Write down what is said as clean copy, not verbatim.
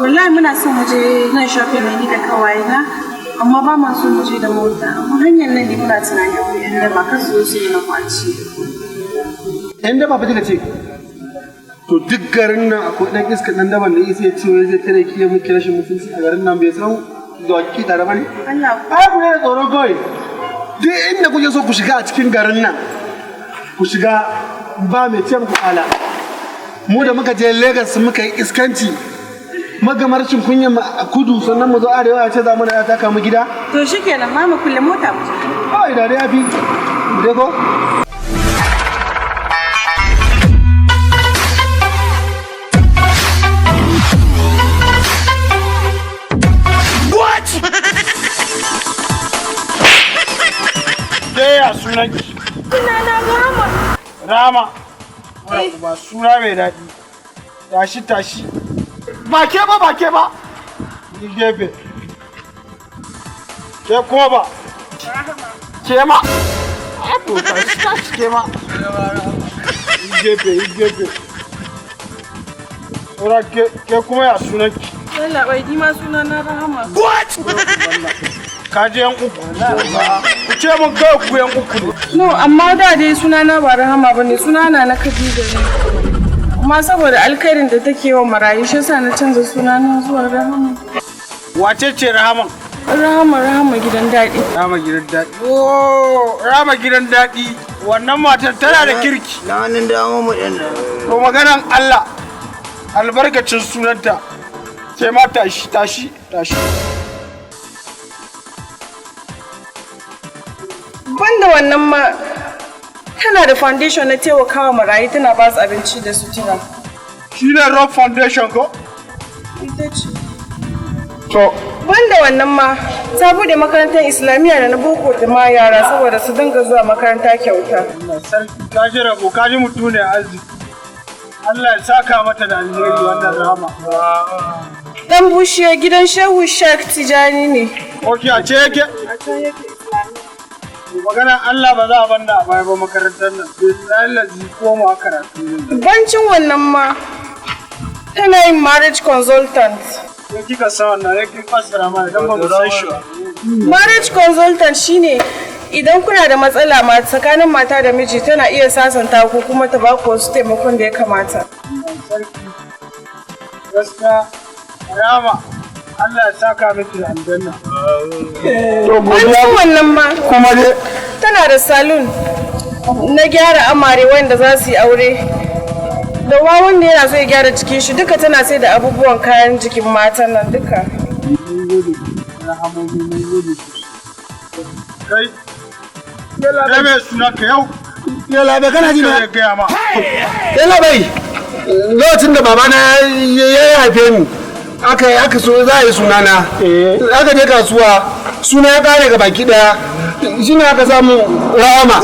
Wallahi muna son mu je nan shopping ne ni da kawaye na, amma ba ma son mu je da mota. Amma hanyar nan ne muna tunanin akwai 'yan daba, kar su zo su yi mana kwaci. Yan daba fa kika ce? To, duk garin nan akwai dan iska dan daban da isa ya ce wai zai tare ki ya miki rashin mutunci a garin nan? Bai san da ki tare bane. Allah. Ai ku ne da tsoro kawai. Duk inda kuke so ku shiga a cikin garin nan, ku shiga, ba mai ce muku kala. Mu da muka je Lagos muka yi iskanci, magamar rashin kunya a kudu, sannan mu zo arewa a ce za mu da taka mu gida. To shikenan, ma mu kulle mota mu je. Kawai da dai ya fi dai ko. Ke, ya sunanki? Sunana Rama. Rama. Ba suna mai daɗi. Tashi, tashi. Ba ke ba, ba ke ba. Ni gefe. Ke kuma ba. Ke ma. A to, tashi, tashi ke ma. Ni gefe, ni gefe. Saura ke, ke kuma ya sunanki? Yalla bai, ni ma sunana Rahama. Ka je yan uku. Ku ce mun kai ku yan uku ne. No, amma da dai sunana ba Rahama bane, sunana na Khadija ne. Amma saboda alkhairin da take wa marayu, shi yasa na canza sunana zuwa Rahama. Wace ce Rahama? Rahama, Rahama gidan daɗi. Rama gidan daɗi. Oh, Rama gidan daɗi. Wannan matar tana da kirki. Na hannun dama mu ɗin nan. To, maganan Allah, albarkacin sunanta. Ke ma tashi, tashi, tashi. Banda wannan ma, tana da foundation na taimakawa marayu, tana ba su abinci da sutura. Shi ne Rock Foundation ko? Ita ce. To, Banda wannan ma, ta bude makarantar Islamiyya da na boko da ma yara saboda su dinga zuwa makaranta kyauta. Allah sarki, ka ji rabo, ka ji mutu ne arziki. Allah ya saka mata da alheri wannan Rahama. Dan bushiya gidan Shehu Shek Tijani ne. Ok, a ce yake? A can yake Islamiyya. Maganan Allah, ba za a banda a baya ba makarantar nan. Billahi lazi koma karatu ne. Bancin wannan ma, tana yin marriage consultant. Ko kika san wannan ne, kin fassara mana dan ba mu san shi ba. Marriage consultant shine idan kuna da matsala ma tsakanin mata da miji, tana iya sasanta ku kuma ta baku wasu taimakon da ya kamata. Sarki, gaskiya Rama, Allah ya saka miki da aljanna. To, Bancin wannan ma, kuma dai tana da salon na gyara amare wanda za su yi aure. Da wa wanda yana so ya gyara jikin shi duka, tana sai da abubuwan kayan jikin matan nan duka. Mun gode, rahamomi, mun gode sosai. Kai, kai mai suna ka yau? Yalla bai, kana ji na? Ya gaya ma. Yalla bai, lokacin da babana ya haife ni, aka so za a yi sunana, aka je kasuwa, suna ya kare ga baki daya, shine aka samu Rahama.